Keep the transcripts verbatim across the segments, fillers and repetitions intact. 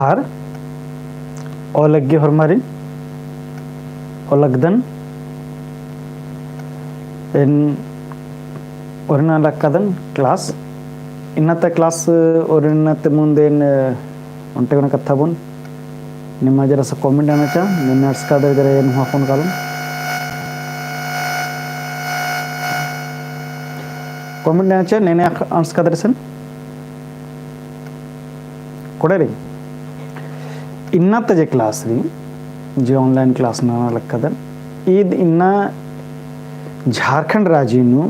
जोहार। ओलग्गी होरमारिन, ओलगदन, एन ओरना लक्कादन class। इन्नता class ओरना ते मुन्दे एन ओन्टे कोना कत्था बओन। निमा जरा सा comment नना चा, निमा अंड़सकादर जरा एन हुआ फोन कालोन। Comment नना चा, नेने अंड़सकादर सन। कोड़े रई। इन्नता जे class रई, जे online class नना लक्कादन, ईद इन्ना झारखंड राजी नू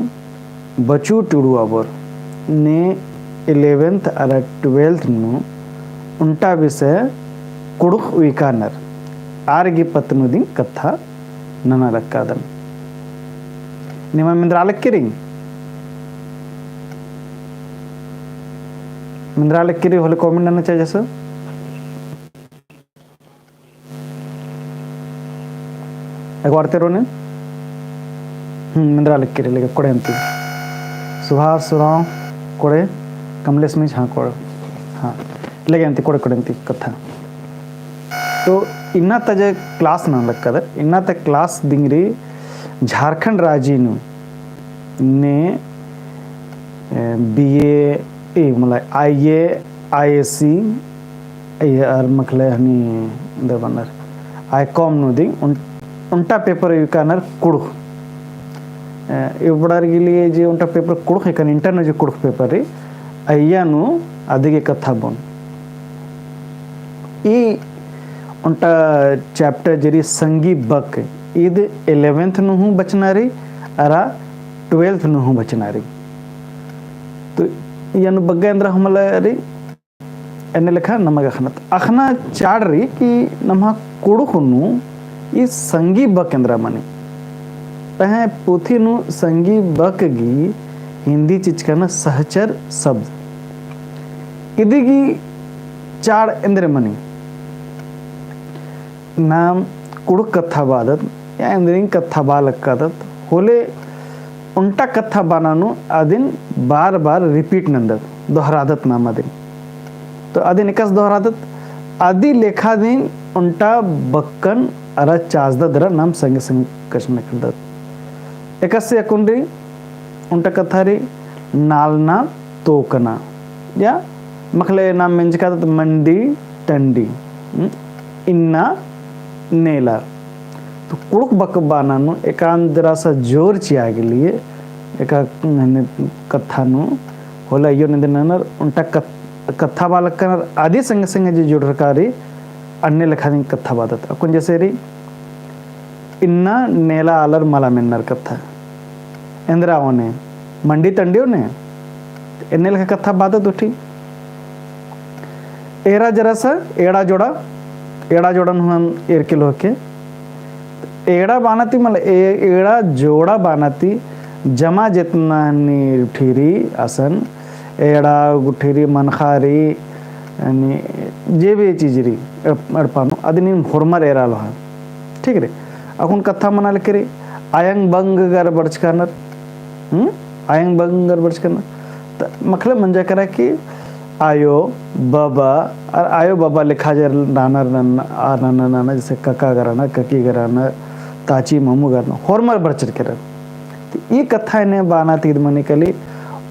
बच्चू टुड़ू आबोर ने eleventh अरा twelfth नू ओन्टा विषय कुँड़ुख़ उइकानर आर गे पत्त नू दिम कत्था नना लक्कादन। निमा मेंदरा लक्की रई? मेंदरा लक्की रई होले comment नना चा जैसे। एक बार तेरो ने। हम्म, मेंदरा लक्की रई, लेके कोड़े अन्ती। सुभाष उराँव कोड़े, कमलेश मिंज, हाँ, कोड़े। हाँ, लेके अन्ती, कोड़े, कोड़े अन्ती कत्था। तो इन्नता जे class नना लक्कादर, इन्नता class दिम रई झारखंड राजी नू ने, ए, BA, ए, मतलब IA, IAC, ए, अरा मखले हनी दे बअनर, ICOM नू दिम ओन-, ओन्टा paper उइकानर कुँड़ुख़। ए, इबड़ार गे लिए जे ओन्टा paper कुँड़ुख़ एकान inter नू जे कुँड़ुख़ paper रई, अइय्या नू अदिगे कत्था बओन। ई ओन्टा chapter जे रई संगी बक, ईद eleventh नू हूँ बचना रई, अरा twelfth नू हूँ बचना रई। तो इय्या नू बग्गे एन्दरा हूँ मला रई, एन्ने लेखा नमक अख़ना, अख़ना चाड़ रई कि नम्हा कुँड़ुख़ नू ई संगी बक एन्दरा मनी। पहें पुथी नू संगी बक गे हिन्दी चिचका नू सहचर शब्द। इदी गे चाड़ एन्दरा मनी। नाम कुँड़ुख़ कत्था बादत या एन्दरिन कत्था बआ लक्कादत होले ओन्टा कत्था बअना नू अदिन बार बार repeat नन्दत, दोहरादत नाम अदिन। तो अदिन एकासे दोहरादत, अदी लेखा दिम ओन्टा बक्कन अरा चाजदत दरा नाम संगे संगे कछनखरदत। एकासे अक्कुन रई ओन्टा कत्था रई नालना तोकना, या मखले नाम मेंजकादत मंडी टंडी, हम्म, इन्ना नेला। तो कुँड़ुख़ बक बअना नू एकान दरा सा जोर चिआ गे लिए, एका हने कत्था नू होले अइय्यो ने दिम ननर ओन्टा कत-, कत्था बआ लक्कनर अदी संगे संगे जे जुड़रका रई अन्ने लेखा दिम कत्था बादत। अक्कुन जैसे रई इन्ना नेला आलर मला मेन्नर कत्था। एन्दरा ओने, मंडी टंडी ओने, एन्ने लेखा कत्था बादत उठी। एरा जरा सा, एड़ा जोड़ा, एड़ा जोड़ा नू हूँ एरके लोहके। एड़ा बअना ती मतलब ए-, एड़ा जोड़ा बअना ती जमा जेतना हनी गुट्ठी रई असन, एड़ा गुट्ठी रई मनखा रई, यानी जे भी चीज रई, एड़-, एड़पा नू, अदिन होरमर एरा लोहा। ठीक रई। अक्कुन कत्था मना लक्की रई, अयंग बंग गर बरचकानर। हम्म? अयंग बंग गर बरचकानर। त मखले मंजा केरा कि आयो, बाबा, अरा आयो बाबा लेखा जे रअनर नन्ना, आ नन्ना नन्ना, जैसे कका गर रअनर, ककी गर रअनर, ताची मम्मू गर रअनर, होरमर बरचर केरर। त ई कत्था एन्ने बअना ती ईद मनी काली,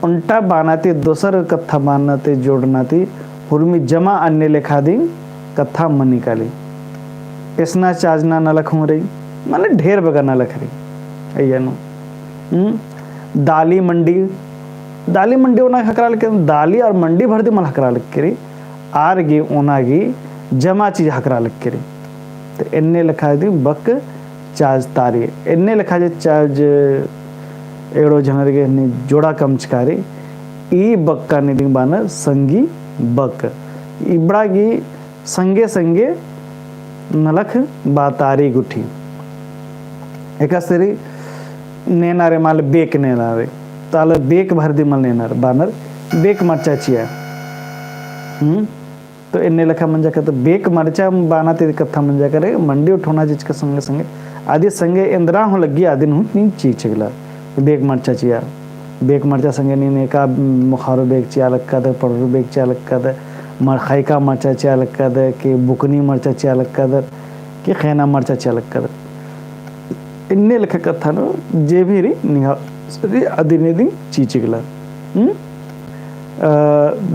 ओन्टा बअना ती दोसर कत्था बअना ती जोड़ना ती हुरमी जमा अन्ने लेखा दिम कत्था मनी काली। एसना चाजना नलख हूँ रई, माने ढेर बग्गे नलख रई। अइय्या नू। हम्म? दाली मंडी, दाली मंडी ओना हकरा लक्की, दाली अरा मंडी भर दिम मल हकरा लक्की रई, आर गे ओना गे जमा चीज हकरा लक्की रई। त एन्ने लेखा दिम बक चाज तारी। एन्ने लेखा जे चाज एड़ो झनर गे हनी जोड़ा कमचका रई, ई बक्कन दिम बअनर संगी बक। इबड़ा गे संगे संगे नलख बआ तारी गुट्ठी। एकासे रई नेना रई, माले बेक नेना रई। त आलर बेक भर दिम मल नेनर, बअनर बेक मरचा चिआ। हम्म? तो एन्ने लेखा मंजा केरा, त बेक मरचा बअना ती कत्था मंजा केरा, मंडी उठोना चिचका संगे संगे, अदी संगे एन्दरा हूँ लग्गी, अदिन हूँ नीन चिचकला। बेक मरचा चिआ, बेक मरचा संगे नीन एका मोखारो बेक चिआ लक्कादय, पड़रू बेक चिआ लक्कादय, मर-, खैका मरचा चिआ लक्कादर, कि बुकनी मरचा चिआ लक्कादर, कि खैना मरचा चिआ लक्कादर। एन्ने लेखा कत्था नू जे भी रई निंग्है रई अदिन इदिन चिचकला। हम्म? अ,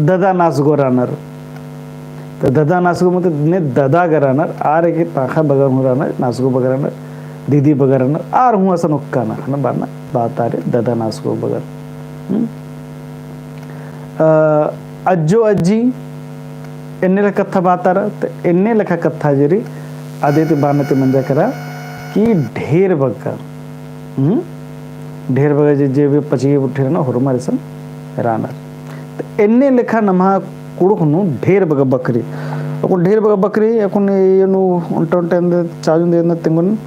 ददा नासगो रअनर। तो ददा नासगो मतलब ने ददा गा रअनर, आर एके पाखा बगर हूँ रअनर, नासगो बगर रअनर, दीदी बगर रअनर, आर हूँ असन ओक्कानर, है ना, बअना बात आर ददा नासगो बगर। हम्म? अ, अज्जो अज्जी, एन्ने लेखा कत्था बातारा, तो एन्ने लेखा कत्था जे रई, अदे ती बअना ती मंजा केरा कि ढेर बग्गे, हम्म? ढेर बग्गे जे, जे भी पचगी बुट्ठी रअनर, होरमर इसन रअनर। तो एन्ने लेखा नम्है कुँड़ुख़ नू ढेर बग्गे बखरी। अक्कुन ढेर बग्गे बखरी, अक्कुन एन्ने ओन्टा ओन्टा एन्देर चाजुन दे एन्देर तेंगोन,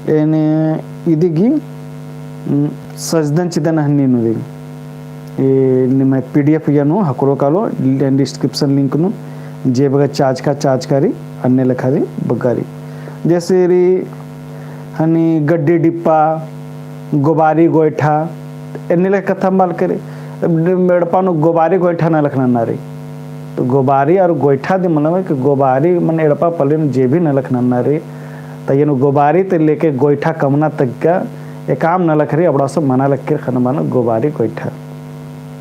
एन्ने इदी गही, हम्म, सजदन चिदन हन्नी नू दे। ए निम्है PDF या नू हकरो कालो, description link नू, जे बग्गे चाचका, चाचका रई, अन्ने लेखा रई, बग्गे रई। जैसे रई हनी गड्डी डिप्पा, गोबारी गोइठा, एन्ने लेखा कत्था मल केरी। एड़पा नू गोबारी गोइठा नलख नन्ना रई। तो गोबारी और गोइठा दी मतलब है कि गोबारी मने एड़पा पल्ली नू जे भी नलख नन्ना रई, तो एन्ने गोबारी ते लेके गोइठा कमना तक का एकाम नलख रई, अबड़ा सब मना लग केर ख़ने बअना गोबारी गोइठा।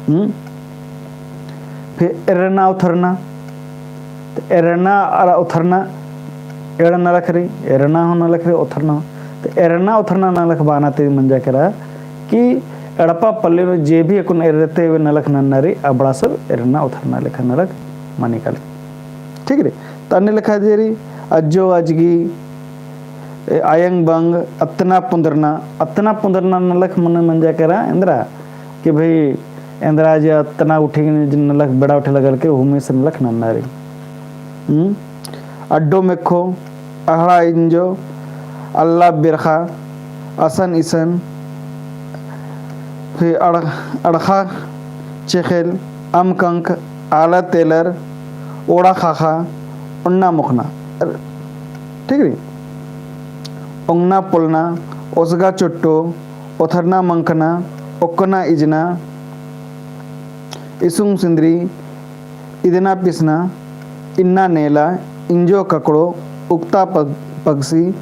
हम्म? फिर एरना ओथरना। तो एरना और ओथरना एंड़ नलख रई, एरना हूँ नलख रई, ओथरना हूँ। तो एरना ओथरना नलख बअना ती मंजा केरा कि एड़पा पल्ली नू जे भी अक्कुन एरते हुए नलख नन्ना रई, अबड़ा सब एरना ओथरना लेखा नलख मनी काली। ठीक रई? तो अन्ने लेखा जे रई, अज्जो अजगी, ए, अयंग बंग, अतना पुंदरना, अतना पुंदरना नलख मने मंजा केरा एन्दरा, कि भाई एन्दरा जे अतना उठी नलख बेड़ा उठी लगल के हुमी से नलख नन्ना रई। हम्म? अड्डो मेखो, अहड़ा इंजो, अल्ला बिरखा, असन इसन, फिर अड़-, अड़खा चेखेल, अमकंक, आला तेलर, ओड़ा खाखा, उन्ना मुखना। ठीक रई? ओंगना पोलना, ओसगा चोट्टो, ओथरना मंखना, ओक्कना इजना, इसुंग सिंदरी, इदना पिसना, इन्ना नेला, इंजो ककड़ो, उक्ता पग-, पगसी,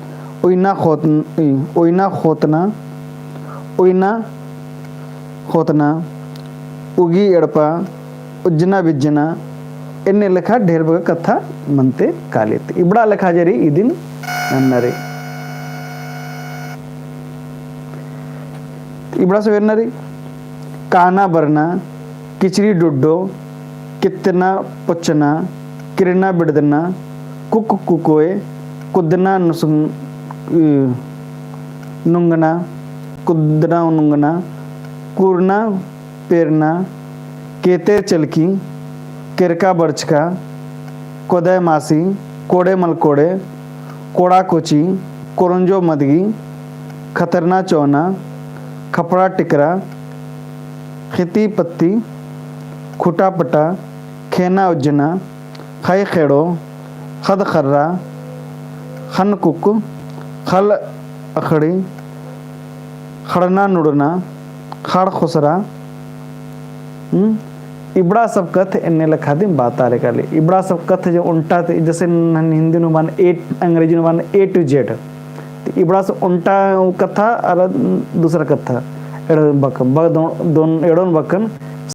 उइना खोत-, उइना खोतना, उइना खोतना, उगी एड़पा, उज्जना बिज्जना, एन्ने लेखा ढेर बग्गे कत्था मनते कालित। इबड़ा लेखा जे रई इदिन नन्ना रई। इबड़ा सब एन्ना रई, काना बरना, किचरी डुड्डो, कित्तना पोच्चना, किरना बिड़दना, कुक कुकोय, कुदना नुसुंग-, नुंगना, कुदना नुंगना, कुरना पेरना, केते चलकी, केरका बरचका, कोदय मासी, कोड़े मलकोड़े, कोड़ा कोची, कोरंजो मदगी, खतरना चौना, खपड़ा टिकरा, खिती पत्ती, खुटा पटा, खेना उज्जना, खई खेड़ो, खद खर्रा, खन कुक, खल अखड़ी, खड़ना नुड़ना, खड़ खुसरा, हम्म? इबड़ा सब कत्थ एन्ने लेखा दिम बातारे काली। इबड़ा सब कत्थ जे ओन्टा ते, जैसे नन हिंदी नू बअन A, अंग्रेजी नू बअन A to Z। ते इबड़ा सब ओन्टा कत्था अरा दूसरा कत्था। एड़ोन बक्कन, बग दोन, दोन एड़ोन बक्कन,